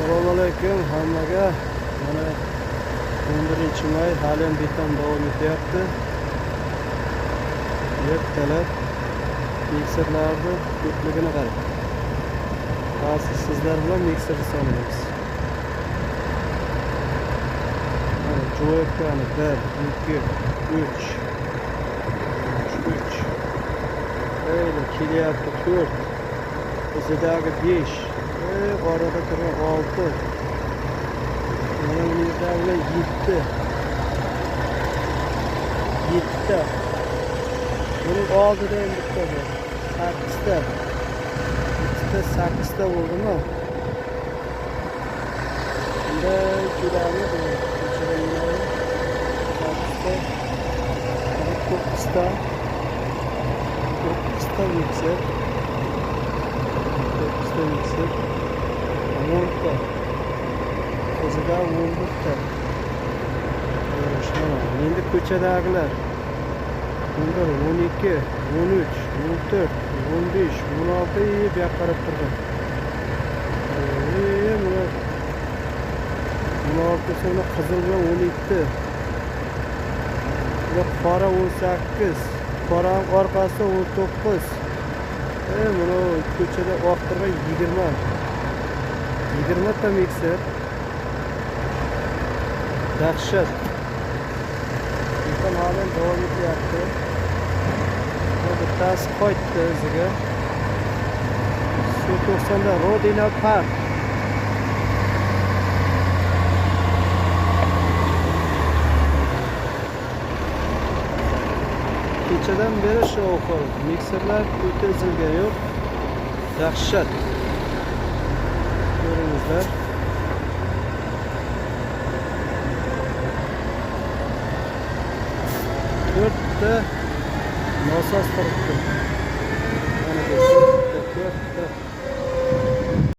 Assalomu alaykum hammaga. Mana 11 may, hali ham beton davom etyapti. Ertalab mikserlarni ko'pligini qarang. Hozir sizlar bilan mikserni sanaymiz. Mana Joykani 1, 2, 3, 3. Öyle kelyapti 4. Izidagi 5. Orada turgan 6. Mana buni yerdagilar 7. 7 ta. Buning oldida ham bitta bor. 8 ta. 7 ta, 8 ta bo'ldimi? Bunday keladi, bu ko'chada yuradi. 8 ta. 9 ta. 9 ta mikser. 9 ta mikser. 10 ta. O'zida 11 ta. Mana endi ko'chadagilar 11, 12, 13, 14, 15, 16, bu yoqqa qarab turgan. Buni 16 so'ni qizil bilan 12. Bu qora 18, qoraning orqasida 19. Buni ko'chada oq turgan 20. 20 ta mikser. Dahshat. Beton hali davom etyapti. Bu bittasi qaytdi iziga. Suv 90da Rodina Park. Kechadan beri shu ahvol. Mikserlar o'ta ezilgan yo'q. Dahshat. Ko'ringizlar. To'rtta nosoz turibdi. Mana bu to'rtta, to'rtta.